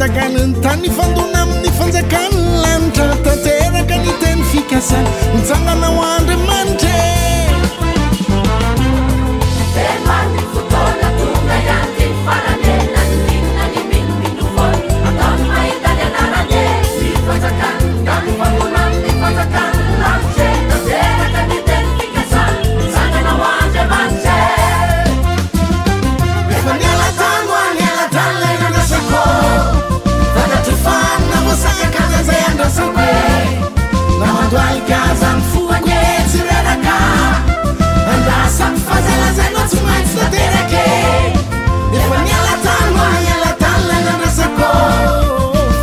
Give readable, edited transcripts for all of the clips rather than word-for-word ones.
fanjakan'ny tany fandona amin'ny fanjakan'ny lanitra tanteraka ny teny fikasana mitsangana ho Andriamanitra. Efa niala tany ho any, niala tany ilay nandrasako. Fantatro fa navoasakaka izay andrasako e. Na mandohalika aza ny foko e, tsy reraka. Andrasako fa izay lazainao tsy maintsy tanteraka e. Efa niala tany ho any, niala tany ilay nandrasako.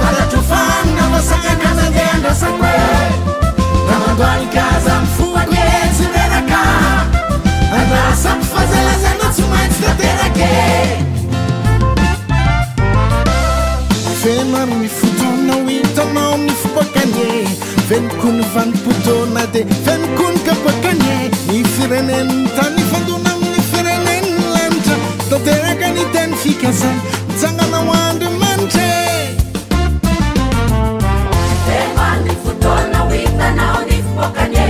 Fantatro fa navoasakaka izay andrasako e. Na mandohalika aza ny foko e, tsy reraka. Andrasako fa izay lazainao tsy maintsy tanteraka e. Feno amin'ny fotoana ho hitanao ny fipoakany e. Feno koa ny vanim-potoana dia feno koa ny kapoakany e. Ny firenen'ny tany ifandona amin'ny firenen'ny lanitra. Tanteraka ny teny fikasana, mitsangana ho Andriamanitra e. Feno amin'ny fotoana ho hitanao ny fipoakany e.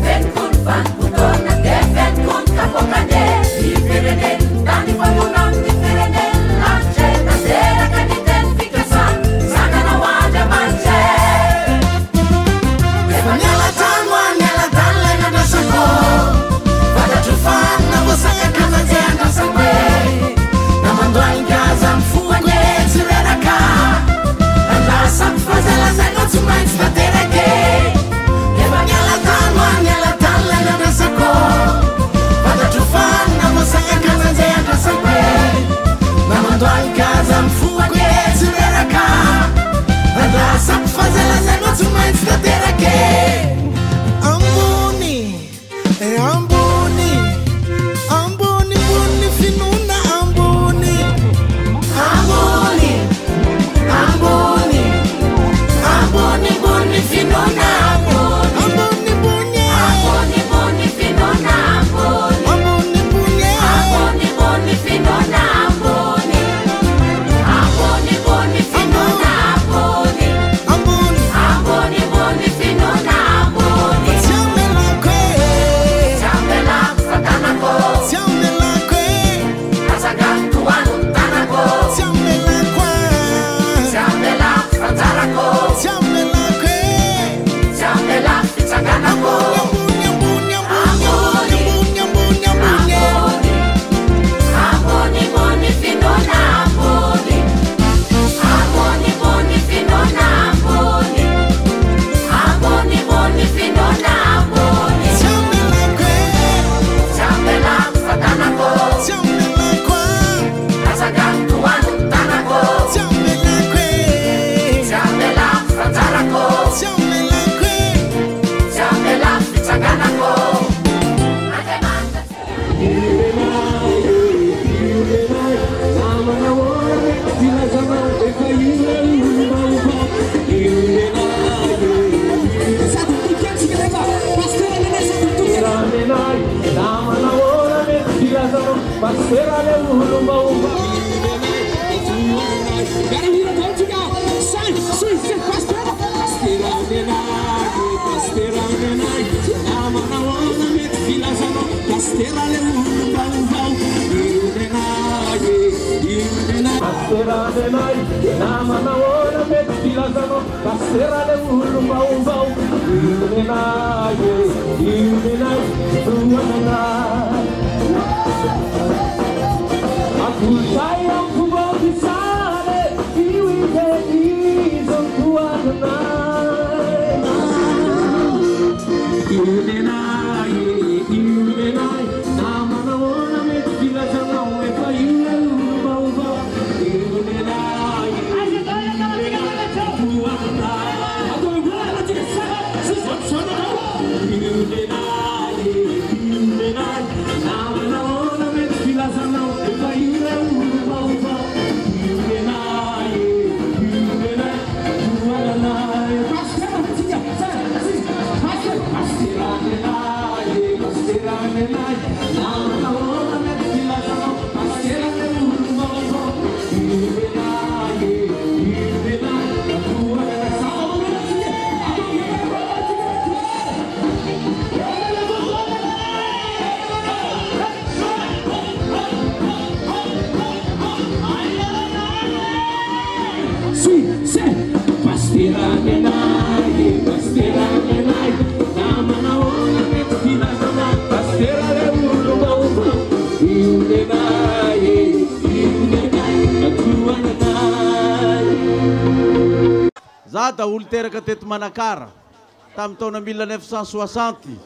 Feno koa ny vanim-potoana dia feno koa ny kapoakany e. Ny firenen'ny tany ifandona amin'ny firenen'ny lanitra e. Tanteraka ny teny fikasana, mitsangana ho Andriamanitra e. Efa niala tany ho any, niala tany ilay nandrasako. Fantatro fa navoasakaka izay andrasako e. Na mandohalika aza ny foko e, tsy reraka. Andrasako fa izay lazainao tsy maintsy tanteraka e. Efa niala tany ho any, niala tany ilay nandrasako. Fantatro fa navoasakaka izay andrasako e. Na mandohalika aza ny foko e, tsy reraka. Andrasako fa izay lazainao tsy maintsy tanteraka e. Ambony, e ambony, ambony ambony finoana ambony. Ambony, ambony, ambony ambony finoana ambony. Ambony ambony e. Ambony ambony finoana ambony. Ambony ambony e. Ambony ambony finoana ambony. Ambony ambony finoana ambony. Ambony. Ambony ambony finoana ambony. Tsy amelako e. Tsy amelako fatanako. Tsy amelako e. Atsangano tohano ny tanako. Tsy amelako a. Tsy amelako fanjarako. Tsy amelako e. Tsy amelako fitsanganako. Ambony ambony ambony ambony ambony ambony e. Ambony, ambony ambony finoana ambony. Ambony ambony finoana ambony. Ambony ambony finoana ambony. Tsy amelako e. Tsy amelako fatanako. Tsy amelako a. Atsangano tohano ny tanako. Tsy amelako e. Tsy amelako fanjarako. Tsy amelako e. Tsy amelako fitsanganako. Andriamanitra. Pasteur, dada olo teraka teto Manakara tamin'ny taona 1960,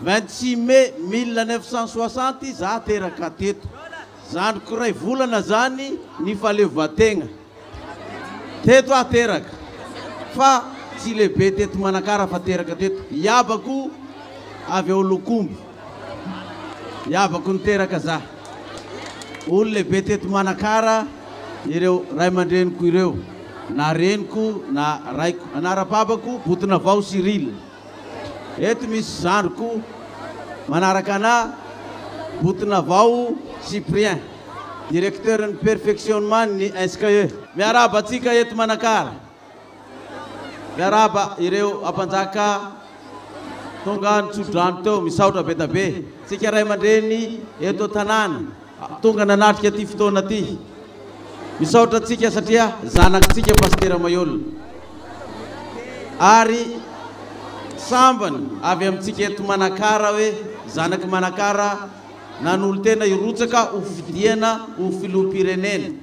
26 mai 1960 za teraka teto. Zandriko iray volana zany ny fahaleovantegna. Teto aho teraka fa tsy lehibe teto Manakara fa teraka teto. Iabako avy ao Lokomby. Iabako niteraka za. Olo lehibe teto Manakara ireo ray aman-dreniko ireo, na reniko na raiko. Anaram-babako Botonavao Cyril. Eto misy zandriko manaraka anah, Botonavao Cyprien, directeur ny perfectionnement ny INSCAE. Miarahaba antsika eto Manakara. Miarahaba ireo Ampanjaka tonga nitsodrano teo, misaotra be da be. Tsika ray aman-dreny eto an-tanàna tonga nanatrika ity fotoana ity. Misaotra antsika satria zanakitsika Pasitera Maihol. Ary sambany avy amintsika eto Manakara hoe zanak'i Manakara nanolo-tena hirotsaka ho fidiana ho filoham-pirenena.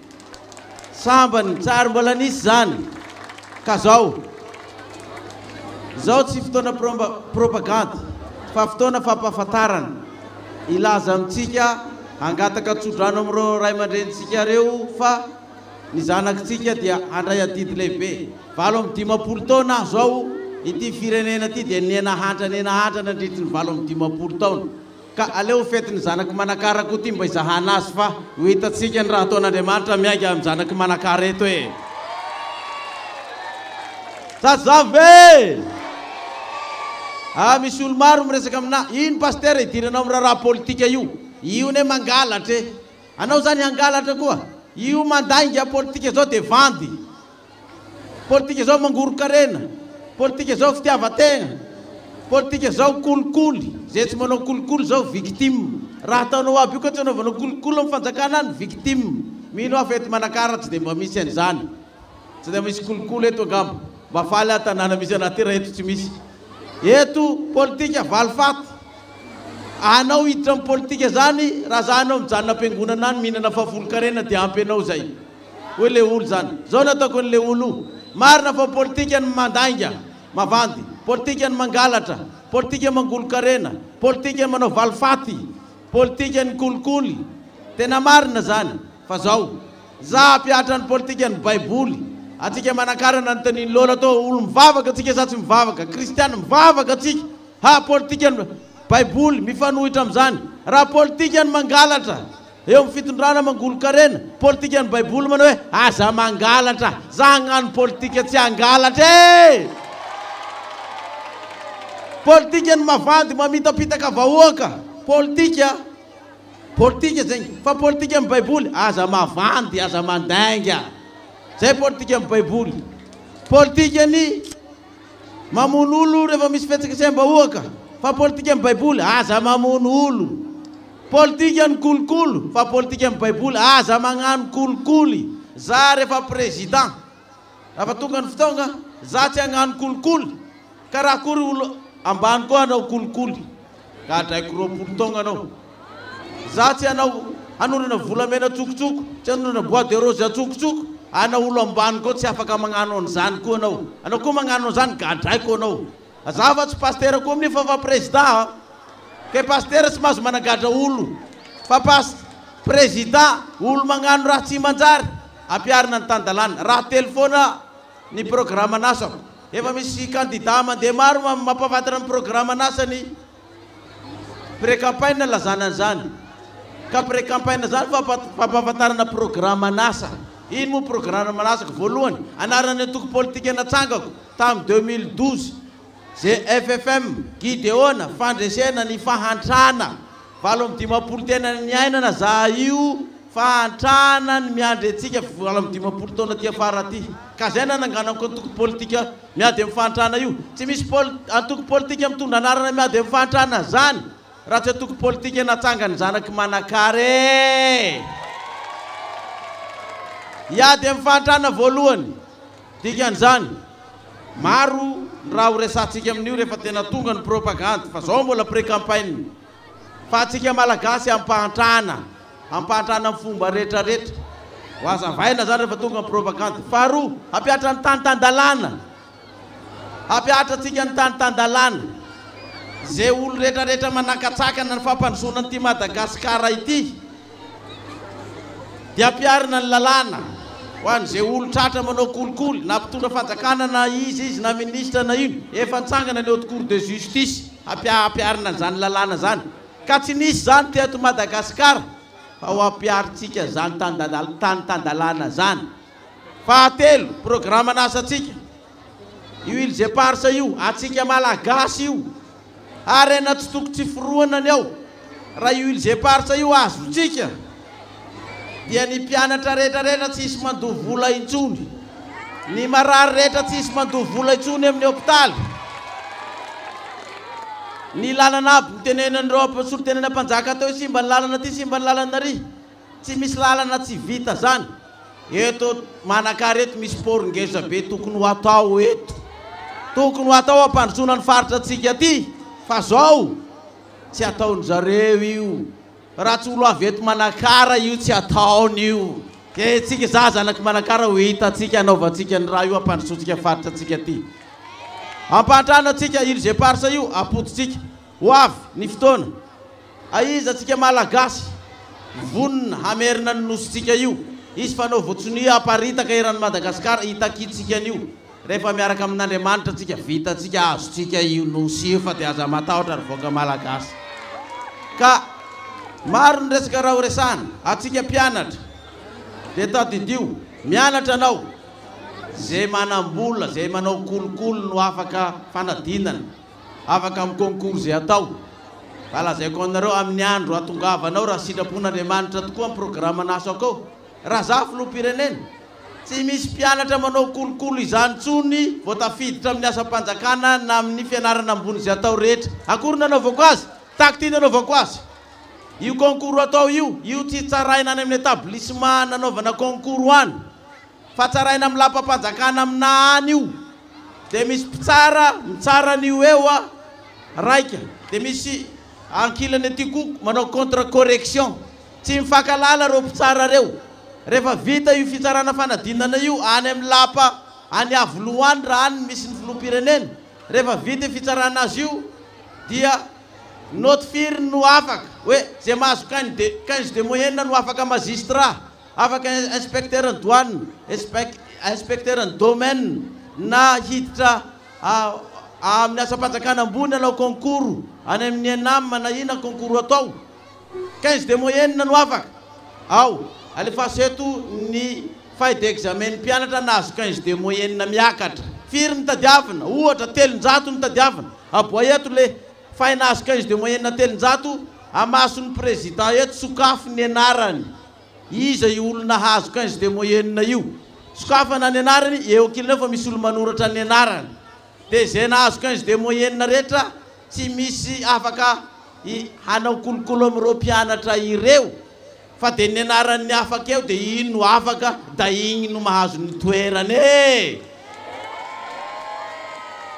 Sambany tsy ary mbola nisy zany ka zao. Zao tsy fotoana propagandy fa fotoana fampahafantarana hilaza amintsika hangataka tsodrano amin'ireo ray aman-drenintsika ireo fa ny zanakitsika dia handray adidy lehibe. 58 taona aho zao ity firenena ity dia niha-nahantra niha-nahantra nandritry ny 58 taona. Ka aleo ho fetin'ny zanak'i Manakara koa ity mba hizahana azy fa ho hitantsika ny raha ataon'Andriamanitra miainga amin'ny zanak'i Manakara eto e! Zazavy e! Ah, misy olo maro miresaka aminà, ino Pasitera idiranao amin'ny raharaha politika io? Io anie mangalatra e! Anao zany hangalatra koa? Io mandainga politika zao dia vandy! Politika zao mangoron-karena, politika zao fitiavan-tegna, politika zao kolikoly, ze tsy manao kolikoly zao victime, raha ataonao aby io ka tsy anaovanao kolikoly am fanjakana any victime, mino aho fa eto Manakara tsy de mba misy an'izany, tsy de misy kolikoly eto angamba, mba faly aho tanàna misy anah ty raha eto tsy misy, eto politika valifaty, anao hiditra am politika zany raha za anao mijanona am-piangonana any mihinana fahafolon-karena de ampy anao zay. Hoy le olo zany. Zao no ataoko an'le olo io. Marina fa politika ny mandainga, mavandy, politika ny mangalatra, politika mangolon-karena, politika ny manao valifaty, politika ny kolikoly. Tena marina zany. Fa zao. Za hampihatra ny politika ny baiboly. Antsika manankarana anontanian'i Lola toa olo mivavaka tsika sa tsy mivavaka? Kristiana mivavaka tsika. Ha politika ny baiboly mifanohitra amizany. Raha politika ny mangalatra. Eo amin'ny fitondrana mangolon-karena, politikan'ny baiboly manao hoe aza mangalatra, za hagnano politika tsy hangalatra e! Politikan'ny mavandy mamitapitaka vahoaka, politika, politika zegny, fa politikan'ny baiboly aza mavandy, aza mandainga, zay politikan'ny baiboly, politikan'ny mamono olo rehefa misy fihetsiketseham-bahoaka, fa politikan'ny baiboly aza mamono olo. Politika ny kolokolo fa politika ny baiboly aza magnano kolikoly za refa président rafa tonga ny fotoagna za tsy hagnano kolikoly ka raha akory olo ambany koa hanao kolikoly gadraiko 20 taogna anao za tsy hanao hanorina volamena atsokotsoko tsy hanorina bois de rose atsokotsoko anao olo ambany koa tsy afaka magnano an'izany koa anao anao koa magnano an'izany gadraiko anao Za fa tsy pasitera koa amin'io fa fa président a! Ke pasitera tsy mahazo managadra olo fa pas président olo magnano raha tsy manjary ampiharina ny tan-dalàna. Raha telo foana ny programan'asako. Efa misy candidat mandeha maro mampahafantatra ny programan'asany. Pré-campagne lazana an'izany. Ka pré-campagne zany fampahafantarana programan'asa. Ino moa programan'asako? Voalohany, anaran'ny antoko politika natsangako. Tamin'ny 2012, GFFM, Gideona, Fandresena ny fahantrana, 58 tena niainana za io fahantrana ny miandry antsika 58 taona aty afara aty. Ka zay nananganako antoko politika miady amin'ny fahantrana io. Tsy misy pol antoko politika mitondra anarana miady amin'ny fahantrana zany raha tsy antoko politika natsangan'ny zanak'i Manakara e! Hiady amin'ny fahantrana voalohany. Dikan'izany, maro ny raha ho resahantsika amin'io rehefa tena tonga ny propagandy fa zao mbola pré-campagne. Fa antsika Malagasy ampahantrana, ampahantrana amin'ny fomba rehetra rehetra. Ho hazavaina zany rehefa tonga ny propagandy. Faharoa, hampihatra ny tany tan-dalàna. Hampihatra antsika ny tany tan-dalàna. Izay olo rehetra rehetra manakatsakana ny fampandrosoana an'ity Madagasikara ity dia ampiharina ny lalàna ho an'izay olo tratra manao kolikoly na mpitondra fanjakana na iza izy na ministra na ino. Efa nitsangana ny haute cour de justice hampiharina an'izany lalàna zany. Ka tsy nisy zany teto Madagasikara fa ho ampiharintsika zany tany tan-dalàna zany. Fahatelo, programan'asantsika. Io Îles Éparses io, antsika Malagasy io. Harena tsy toko tsy forohana ny ao. Raha io Îles Éparses io azontsika, dia ny mpianatra rehetra rehetra tsy hisy mandoa vola intsony. Ny marary rehetra tsy hisy mandoa vola intsony amin'ny hopitaly. Ny lalana aby nitenenan'ireo solontenana mpanjaka teo, simba ny lalana aty, simba ny lalana ary. Tsy misy lalana tsy vita zany. Eto Manakara eto misy port ngeza be tokony ho atao eto. Tokony ho atao hampandrosoana ny faritra antsika aty fa zao tsy ataon-jareo io. Raha tsy olo avy eto Manakara io tsy ataony io. Dia tsika za zanak'i Manakara ho hitantsika hanaovantsika ny raha io hampandrosoantsika faritra antsika aty. Ampahantrana antsika Îles Éparses io apodintsika. Ho avy ny fotoana. Aiza antsika Malagasy vonona hamerina ny nosintsika io? Hisy fanaovan-tsonia haparitaka eran'i Madagasikara hitakiantsika an'io. Rehefa miaraka amin'Andriamanitra tsika, vitantsika, azontsika io nosy io fa dia aza matahotra ry vahoaka Malagasy. Ka maro ny resaka raha horesahana. Antsika mpianatra dia tadidio, mianatra anao, ze manam-bola, ze manao kolikoly no afaka fanadinana. Afaka amin'ny concours izay atao. Fa lazaiko aminareo amin'ny andro hatongavanao raha sitrapon'Andriamanitra tokoa ny programan'asako ao. Raha za filoham-pirenena, tsy misy mpianatra manao kolikoly izany intsony vao tafiditra amin'ny asam-panjakana na amin'ny fianarana ambony izay atao rehetra. Akory nanaovako azy? Tahaka ity nanaovako azy. Io concours atao io, io tsy tsaraina any amin'ny établissement nanaovana concours any. Fa tsaraina amin'ny lapam-panjakana aminà any io. Dia misy mpitsara mitsara an'io eo a, raika. Dia misy ankilany aty koa manao contre correction. Tsy mifankahalala ireo mpitsara ireo. Rehefa vita io fitsarana fanadinana io any amin'ny lapa any Iavoloha any raha any no misy ny filoham-pirenena, rehefa vita io fitsarana azy io dia note firy no afaka, hoe izay mahazo 15 de moyenne no afaka magistrat. Afaka inspecteur ny douane, inspecteur ny domaine na hiditra amin'ny asam-panjakana ambony hanao concours any amin'ny ENAM na inona concours atao. 15 de moyenne no afaka. Ao, alefaso eto ny feuille d'examen ny mpianatra nahazo 15 de moyenne miakatra. Firy no tadiavina? Ohatra, 300 no tadiavina. Aboay eto le feuille nahazo 15 de moyenne 300, amason'ny président eto, sokafy ny anarany. Iza io olona nahazo 15 de moyenne io? Sokafana ny anarany, eo ankilany eo fa misy olo manoratra ny anarany. Dia izay nahazo 15 de moyenne rehetra tsy misy afaka hanao kolokolo amin'ireo mpianatra ireo fa dia ny anaran'ny afaka eo dia iny no afaka da igny no mahazo ny toerana e!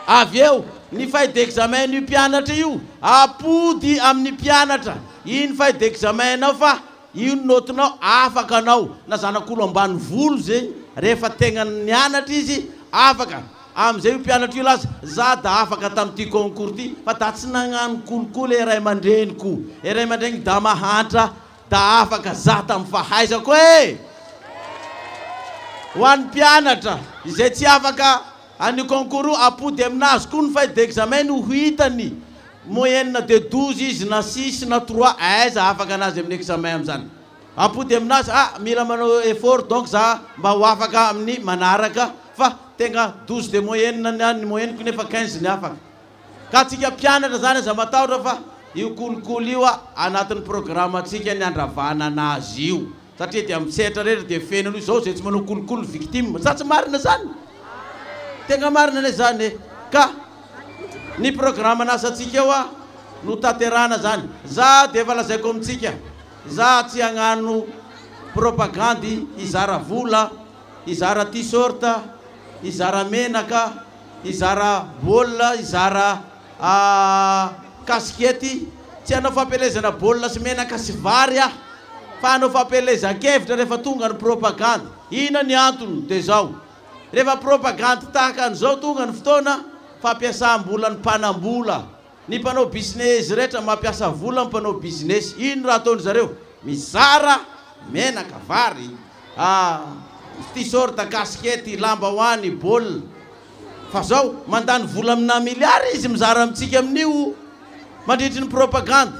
Avy eo, ny feuille d'examen-n'io mpianatra io apody amin'ny mpianatra, iny feuille d'examen-nao fa Io ny note-nao, afaka anao na zanak'olo ambanivolo zegny rehefa tegna nianatra izy afaka, amizay io mpianatra io laza za da afaka tamity concours ty fa da tsy nagnano kolikoly e ray aman-dreniko, e ray aman-dreniko da mahantra da afaka za tamy fahaizako e! Ho an'ny mpianatra izay tsy afaka an'io concours io apody aminazy koa ny feuille d'examen-ny ho hitany Moyenne de 12 izy na six na trois aiza afaka anazy amin'ny examen amizany. Ampody aminazy ah mila manao effort donc za mba ho afaka amin'ny manaraka fa tegna 12 de moyenne ny ahy ny moyenne-ko nefa 15 ny afaka. Ka antsika mpianatra zany aza matahotra fa io kolikoly io ah anatin'ny programme antsika ny handravana anazy io satria dia amin'ny sehatra rehetra dia feno an'io zao zay tsy manao kolikoly victime sa tsy marina zany? Tegna marina anie zany e! Ka Ny programan'asantsika eo a no tanterahana zany. Za dia efa lazaiko amintsika, za tsy hagnano propagandy hizara vola, hizara t-shirt, hizara menaka, hizara baolina, hizara kasikety. Tsy hanao fampielezana baolina sy menaka sy vary aho fa hanao fampielezan-kevitra rehefa tonga ny propagandy. Inona ny antony? Dia zao. Rehefa propagandy tahaka an'izao tonga ny fotoana Fampiasam-bolan'ny mpanam-bola. Ny mpanao business rehetra mampiasa vola ny mpanao business. Ino raha ataon-dry zareo? Mizara menaka, vary, t-shirt, casquette, lambahoany, baolina. Fa zao, mandany vola amina milliards izy mizara amintsika amin'io mandritry ny propagandy.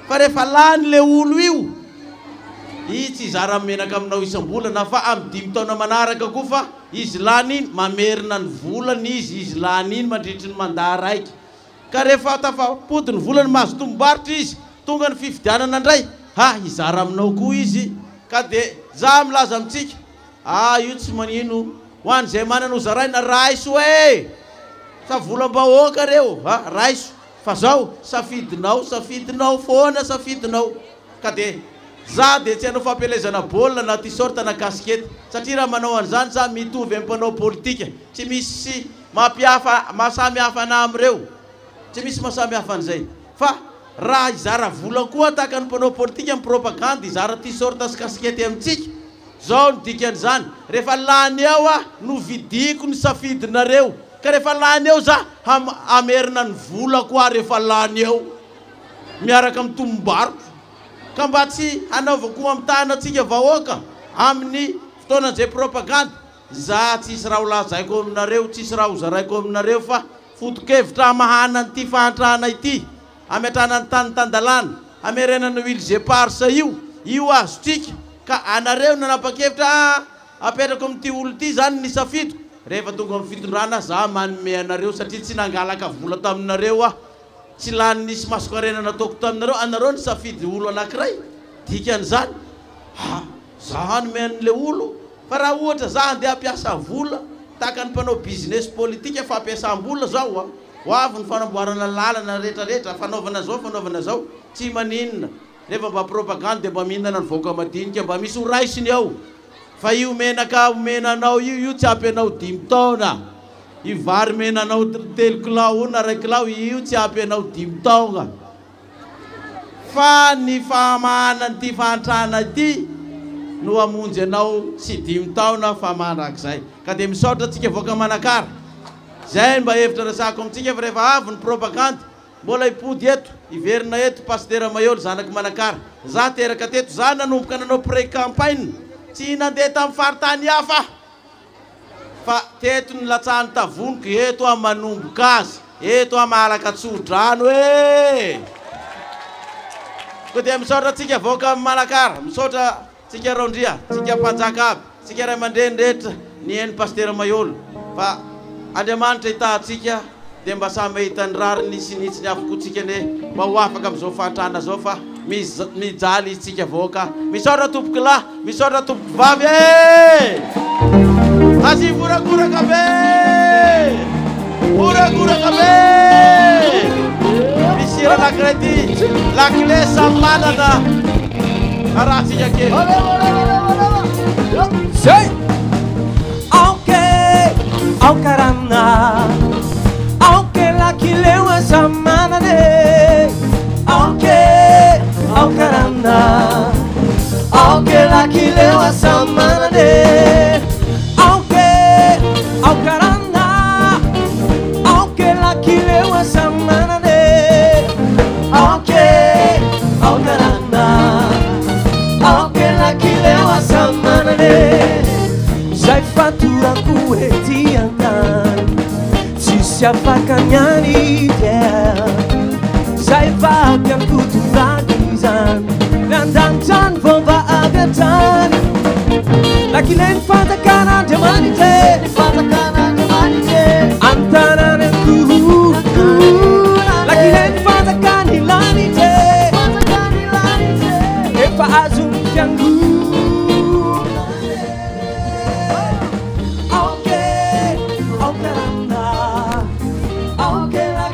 Fa rehefa lany le olo io, izy tsy hizara menaka aminao isam-bolana fa amin'ny dimy taona manaraka koa fa izy lany iny, mamerina ny volany izy, izy lany iny mandritry ny mandat raiky. Ka rehefa tafapody ny volany mahazo tombom-barotra izy, tonga ny fifidianana indray, ha hizara aminao koa izy. Ka dia za milaza amintsika, ah io tsy manino, ho an'izay manana ho zaraina, raiso e! Fa volam-bahoaka reo, ha raiso. Fa zao, safidinao, safidinao foana, safidinao. Ka dia za dia tsy hanao fampielezana baolina na t-shirt na kasikety, satria raha manao an'izany za mitovy amin'ny mpanao politika, tsy misy mampihafa, mahasamy hafa anah amin'ireo, tsy misy mahasamy hafa an'izay. Fa raha hizara vola koa tahaka ny mpanao politika mi-propagandy hizara t-shirt sy kasikety amintsika, zao no dikan'izany, rehefa lany eo aho no vidiko ny safidinareo, ka rehefa lany eo za ham hamerina ny volako aho rehefa lany eo miaraka amin'ny tombom-barotra, ka mba tsy hanaovako hamitahana antsika vahoaka amin'ny fotoanan'izay propagandy, za tsisy raha ho lazaiko aminareo, tsisy raha ho zaraiko aminareo fa foto-kevitra hamahana an'ity fahantrana ity, hametrahana ny tany tan-dalàna, hamerenana io îles éparses io, io azontsika, ka anareo nanapa-kevitra ah apetrako amin'ity olona ity izany ny safidiko, rehefa tonga amin'ny fitondrana aho za manome anareo satria tsy nangalaka vola taminareo aho, tsy lany nisy masonkarena nataoko taminareo, anareo nisafidy olo anakiray, dikan'izany ah za hanome an'le olo, fa raha ohatra za handeha hampiasa vola tahaka ny mpanao business politika fampiasam-bola zao ah, ho avy ny fanamboarana lalana retraretra, fanaovana zao fanaovana zao, tsy maninona. Rehefa mba propagande dia mba mihinana ny vahoaka madinika, mba misy ho raisiny ao. Fa io menaka omena anao io, io tsy ampy anao dimy taona. Io vary omena anao telo kilao io na iray kilao io tsy ampy anao dimy taogna. Fa ny fahamahana an'ity fahantrana ity no hamonjy anao tsy dimy taona fa mandrakizay. Ka dia misaotra antsika vahoaka Manakara. Izay no mba hevitra resahako amintsika fa rehefa avy ny propagande Mbola hipody eto, hiverina eto Pasitera Maheoly zanak'i Manakara. Za teraka teto, za nanomboka nanao pré-campagne, tsy nandeha tamin'ny faritany hafa aho fa teto nilatsahan'ny tavoniko, eto aho manomboka azy, eto aho mahalaka tso-drano e! Koa dia misaotra antsika vahoakan'i Manakara, misaotra Tsika Raondria, tsika mpanjaka aby, tsika ray aman-dreny rehetra nihaino Pasitera Maiholo fa Andriamanitra hitaha antsika dia mba samy hahita ny rariny sy ny hitsiny avokoa tsika anie mba ho afaka amin'izao fahantrana zao fa mijaly isika vahoaka. Misaotra tompoko lahy, misaotra tompoko vavy e! Asivo horakoraka be! Horakoraka be! Misy hira anankiray ty, lakile samy manana. Arahantsika kely. Zay! Aoka e, aoka ranona, aoka e lakileo aza manana e. Aoka e, aoka ranona, aoka e lakileo aza manana e. Aoka e, aoka ranona, aoka e lakileo aza manana e. Aoka e, aoka ranona, aoka e lakileo aza manana e. Zay fatorako ety an-tany, tsisy afaka ny any dia. Zay vaky ankotorako izany, ny an-danitra ny vao mba avy hatrany. Lakile ny fanjakan'Andriamanitra e, ny fanjakan'Andriamanitra e, an-tanàna ankohonana. Lakile ny fanjakan'ny lanitra e, fanjakan'ny lanitra e, efa azon'ny fiangonana e. Aoka e, aoka ranona, aoka e.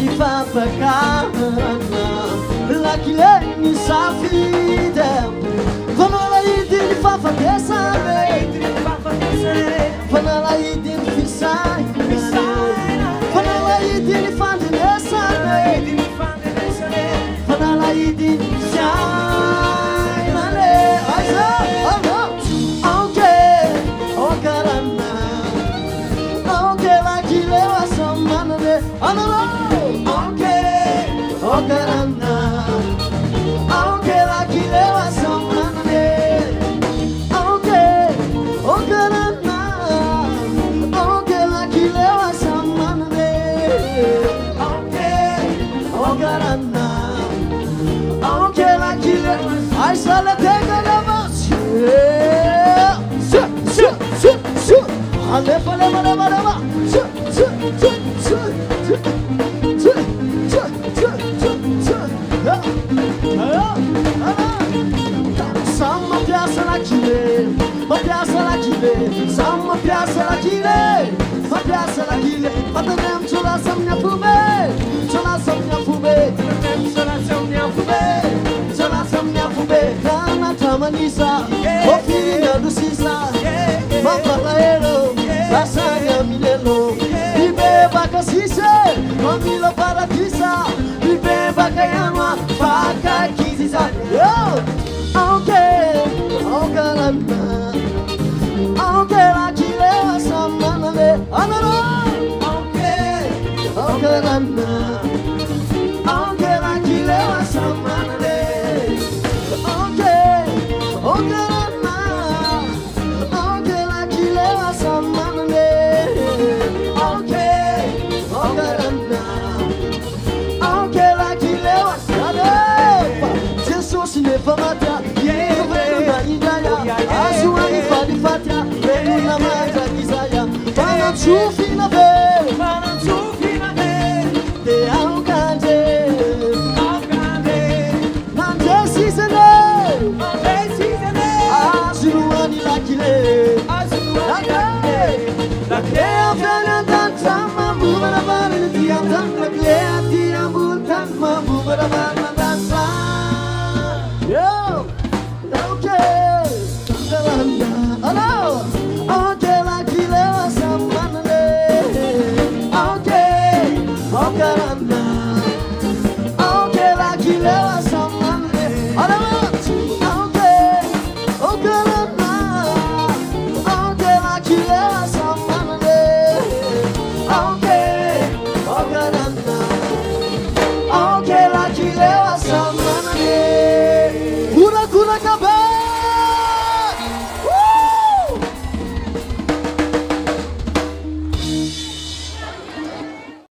ny fampakarana, lakile ny safidy, fanalahidy ny fahafatesana, fanalahidy ny fisainana, fanalahidy ny fandrenesana, fanalahidy ny fiainana. Aiza alo aoke okarana aoke lakile wasamanane anaro aoke okarana aoke lakile wasamanane aoke okarana aoke lakile wasamanane aoke okarana aoke lakile aisala tega su su su su alefa leva leva leva su su su su su su su su su su samy mampiasa lakile, mampiasa lakile, samy mampiasa lakile, mampiasa lakile, fatandremo tsy ho lasa amin'ny afobe, tsy ho lasa amin'ny afobe, tsy ho lasa amin'ny afobe, tsy ho lasa amin'ny afobe, kanatramanisa ofirinandro sisa mampalahelo lasany amilelo mibebaka sisa mamila paradisa mibebaka ihany fakakizy izany. Aoke aokarana aoke lakile wasamanane anaro aoke aokarana aoke lakile wasamanane aoke aokarana aoke lakile wasamanane aoke aokarana aoke lakile wasamanane. Jesosy nefa maty velona indray azo any falifaty velona mandrakizay manatsofina ve de aokandre mandresy izany azo roany lakile lakile avy any an-danitra mambovaravara ty an-tany lakile aty ambony tany mambovaravara an-danitra. Yo, okay, hello, okay, lakile wasamanane, okay, okarana, okay, lakile wasamanane, hello, okay, okarana, okay, lakile wasamanane, okay, okarana, okay, lakile wasamanane. Hurakuraka be.